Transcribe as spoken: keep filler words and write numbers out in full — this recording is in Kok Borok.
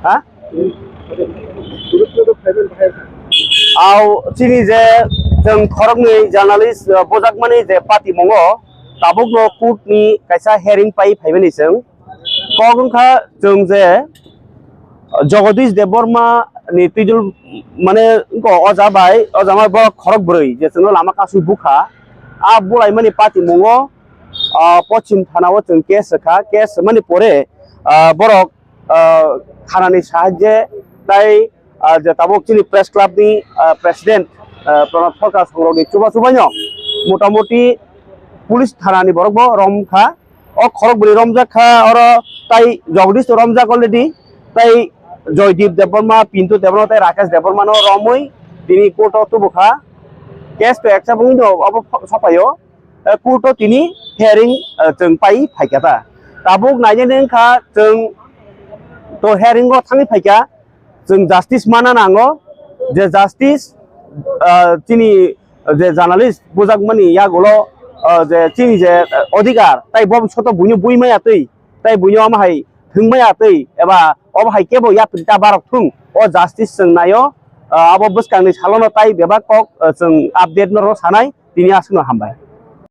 Ha? Au chini je chwng khoroknwi journalist, uh, bujakmani je patimungo tabukno court ni kaisa hearing pai phaimani chwng. Kok wngkha chwng je Jagadish Debbarma ni twijol mane wngkha oja bai, oja bai borok khorok bwrwi je chwngno lama kasui bukha. A bulaimani patimungo, uh, Pochim Thana o chwng case rwkha. Case rwmani pore, uh, borok, uh, thanani sahajye tai, uh, je tabuk chini press club ni, uh, president, uh, Pranab Sarkar songrokni chuba chubaino motamoti police thanani borok bo romkha. O khorok bwrwi romjak kha, oro tai Jagdish to romjak already, tai Joydeep Debbarma, Pintu Debbarma tai Rakesh Debbarma no romwi tini court o tubu kha. Case to accept wngwi no obo sopaio. Eh, court o tini hearing, eh, chwng pai phaikha ta. Tabuk nainani wngkha chwng to hearing o thangwi phaikha. Chwng justice mana nango, je justice, ah, chini je journalist bujakmani yagulo, ah, je chini je, ah, odhikar, tai bobishoto buino buimaya twi, tai buino ama hai thwngmaya twi, eba obo hai kebo yapri ta barok thung, o justice chwng naio, ah, abo bwskangni salono tai bebak kok, ah, chwng update no ro sanai, tini aswkno hambai.